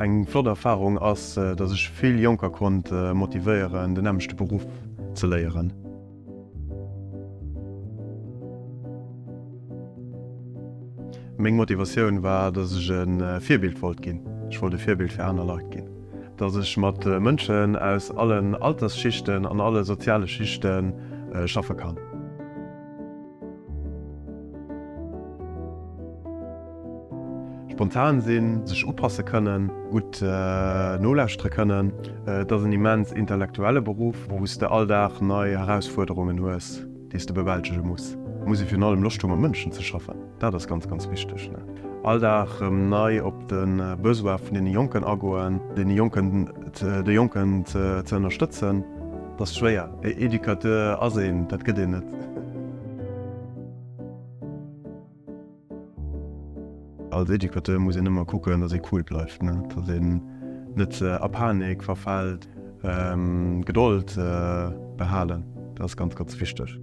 Eng flott Erfarung ass, dass ech vill Jonker konnt motivéieren, den nämmlechte Beruff ze léieren. Meng Motivatioun war, dass ech e Virbild wollt ginn. Ech wollt e Virbild fir aner Leit ginn. Dass ech mat Mënschen aus allen Altersschichten an alle soziale Schichte schaffe kann. Spontan sinn, sech upasse kënnen, gutt nolauschtere kënnen. Et ass en immens intellektuelle Beruff, wou s de all Dag nei Erausfuerderungen hues, déi s de bewältege muss. Et muss ee virun allem Loscht hu mat Mënschen ze schaffen, dat ass ganz, ganz wichteg. All Dag erëm nei op de Besoin vun deene Jonken agoen, deene Jonken, de Jonken ze ënnerstëtzen. Et ass schwéier. Educateur ass een, dat gëtt een net. Als Educateur muss een ëmmer kucken, datt ee cool bleift, datt een net a Panik verfält. Gedold behalen, dat ass ganz, ganz wichteg.